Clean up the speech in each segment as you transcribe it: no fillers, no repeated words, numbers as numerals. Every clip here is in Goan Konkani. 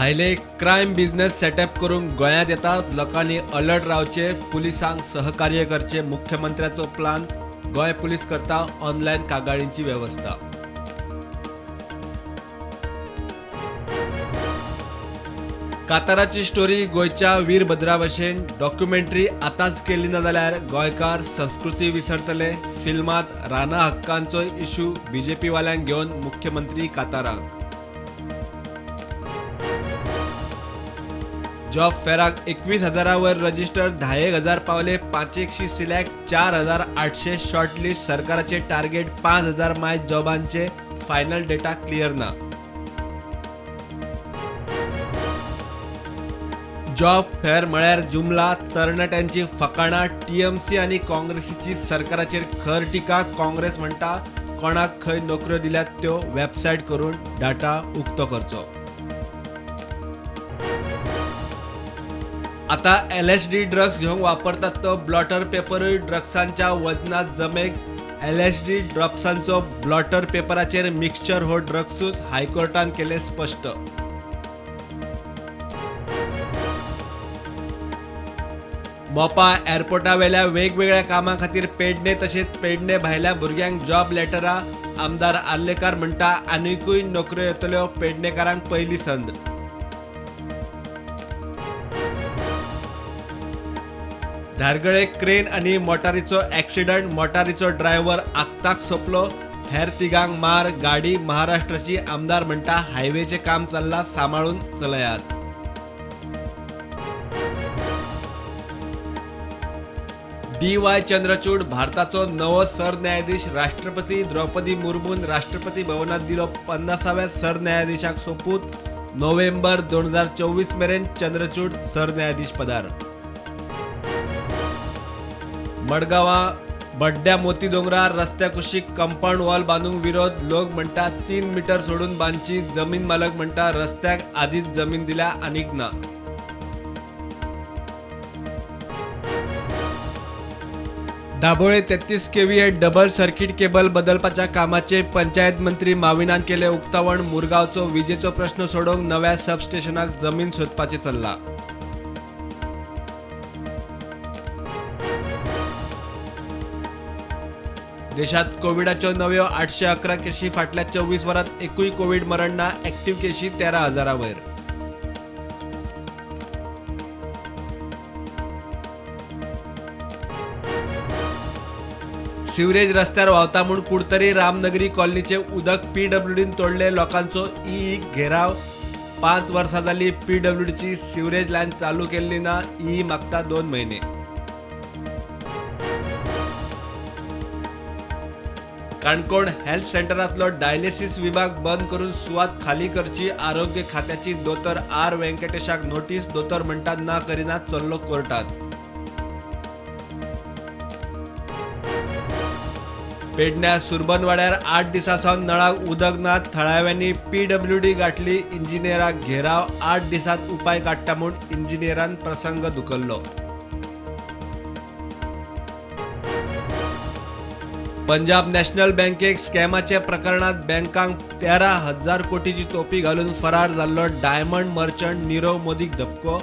भायले क्रायम बिझनेस सेटअप करूंक गोंयांत येतात, लोकांनी अलर्ट रावचे, पुलिसांक सहकार्य करचे, मुख्यमंत्र्याचो प्लान। गोंय पुलीस करता ऑनलायन कागाळींची वेवस्था। काताराची स्टोरी गोंयच्या वीरभद्रा भशेन डॉक्युमेंटरी आतांच केली ना जाल्यार गोंयकार संस्कृती विसरतले। फिल्मांत राना हक्कांचो इशू बीजेपी वाल्यांक घेवन मुख्यमंत्री कातारांक। जॉब फेराक 21,000 वयर रजिस्टर, 10,000 पावले, 500 सिलेक्ट, 4,800 शॉर्टलिस्ट। सरकाराचे टार्गेट 5,000 माय जॉबांचे, फायनल डेटा क्लियर ना। जॉब फेर म्हळ्यार जुमला, तरणाट्यांची फकाणां। टीएमसी आनी काँग्रेसीची सरकाराचेर खर टिका। काँग्रेस म्हणटा कोणाक खंय नोकऱ्यो दिल्यात त्यो वेबसायट करून डाटा उक्तो करचो। आता एलएसडी ड्रग्स घेवंक वापरतात तो ब्लॉटर पेपरूय ड्रग्सांच्या वजनांत जमेक। एलएसडी ड्रॉप्सांचो ब्लॉटर पेपराचेर मिक्सचर हो ड्रग्सूच, हायकोर्टान केलें स्पश्ट। मोपा एअरपोर्टावेल्या वेगवेगळ्या कामां खातीर पेडणे तशेंच पेडणे भायल्या भुरग्यांक जॉब लेटरां। आमदार आर्लेकार म्हणटा आनिकूय नोकऱ्यो येतल्यो, पेडणेकारांक पयली संद। धारगळे क्रेन आनी मोटारीचो एक्सिडंट, मोटारीचो ड्रायव्हर आक्ताक सोंपलो, हेर तिगांक मार। गाडी महाराष्ट्राची, आमदार म्हणटा हायवेचें काम चल्लां, सांबाळून चलयात। डी.वाय. चंद्रचूड भारताचो नवो सरन्यायाधीश। राष्ट्रपती द्रौपदी मुर्मून राष्ट्रपती भवनात दिलो 50व्या सरन्यायाधीशाक सोपूत। नोव्हेंबर 2024 मेरेन चंद्रचूड सरन्यायाधीश पदार। मडगांवां बड्ड्या मोती दोंगरार रस्त्या कुशीक कंपाऊंड वॉल बांदूंक विरोध। लोक म्हणटा 3 मीटर सोडून बांदची, जमीन मालक म्हणटा रस्त्याक आदींच जमीन दिल्या आनीक ना। Dabolim 33 kVA double circuit cable बदलपाच्या कामाचे पंचायत मंत्री माविनान केले उक्तावण। मुरगांवचो विजेचो प्रश्न सोडोवंक नव्या सबस्टेशनाक जमीन सोदपाचें चल्लां। देशात कोविडाच्यो नव्यो 811 केशी, फाटल्या 24 वरांत एकूय कोविड मरण ना। एक्टिव्ह केशी 13,000 वयर। सिवरेज रस्त्यार व्हांवता म्हूण कुडतरी रामनगरी कॉलनीचे उदक पीडब्ल्यूडीन तोडले, लोकांचो ई घेराव। 5 वर्सां जाली पीडब्ल्यूडीची सिवरेज लायन चालू केल्ली ना, ई मागता 2 म्हयने। काणकोण हेल्थ सेंटरांतलो डायलिसिस विभाग बंद करून सुवात खाली करची, आरोग्य खात्याची दोतोर आर व्यंकटेशाक नोटीस। दोतोर म्हणटा ना करिना, चल्लो कोर्टात। पेडण्या सुरबनवाड्यार 8 दिसां सावन नळाक उदक ना, थळाव्यांनी पीडब्ल्यूडी गाठली, इंजिनियराक घेराव। 8 दिसांत उपाय काडटा म्हूण इंजिनियरान प्रसंग धुकल्लो। पंजाब नॅशनल बँकेक स्कॅमाच्या प्रकरणात बँकांक 13,000 कोटीची तोपी घालून फरार जाल्लो डायमंड मर्चंट नीरव मोदीक धपको।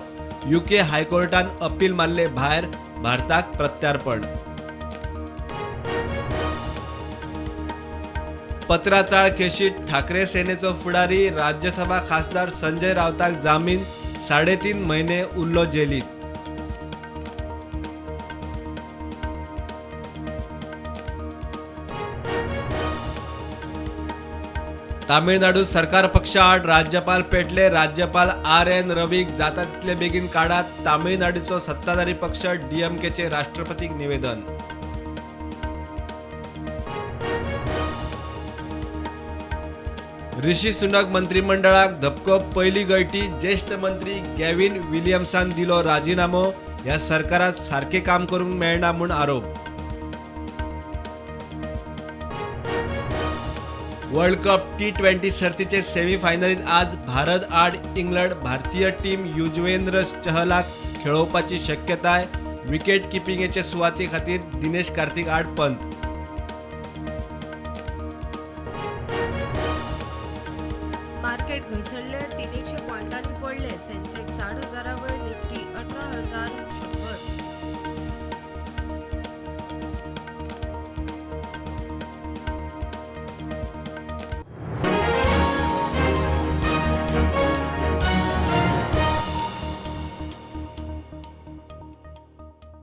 युके हायकोर्टान अपील मारले भायर, भारताक प्रत्यार्पण। पत्राचाळ केशीत ठाकरे सेनेचो फुडारी राज्यसभा खासदार संजय राऊताक जामीन, 3.5 म्हयने उरलो जेलीत। तामिळनाडू सरकार पक्षाआड राज्यपाल पेटले, राज्यपाल आर एन रवीक जाता तितले बेगीन काडात, तामिळनाडूचो सत्ताधारी पक्ष डीएमकेचे राष्ट्रपतीक निवेदन। ऋषी सुनक मंत्रिमंडळाक धपको, पयली गळटी, ज्येष्ठ मंत्री गॅव्हिन विलियम्सान दिलो राजीनामो, ह्या सरकारात सारकें काम करूंक मेळना म्हूण आरोप। वर्ल्ड कप T20 सर्तीचे सेमीफायनलीत आज भारत आड इंग्लंड। भारतीय टीम युजवेंद्र चहलाक खेळोवपाची शक्यताय। विकेट किपिंगेचे सुवाते खातीर दिनेश कार्तिक आड पंत। मार्केट घसरले 300 पॉइंटांनी।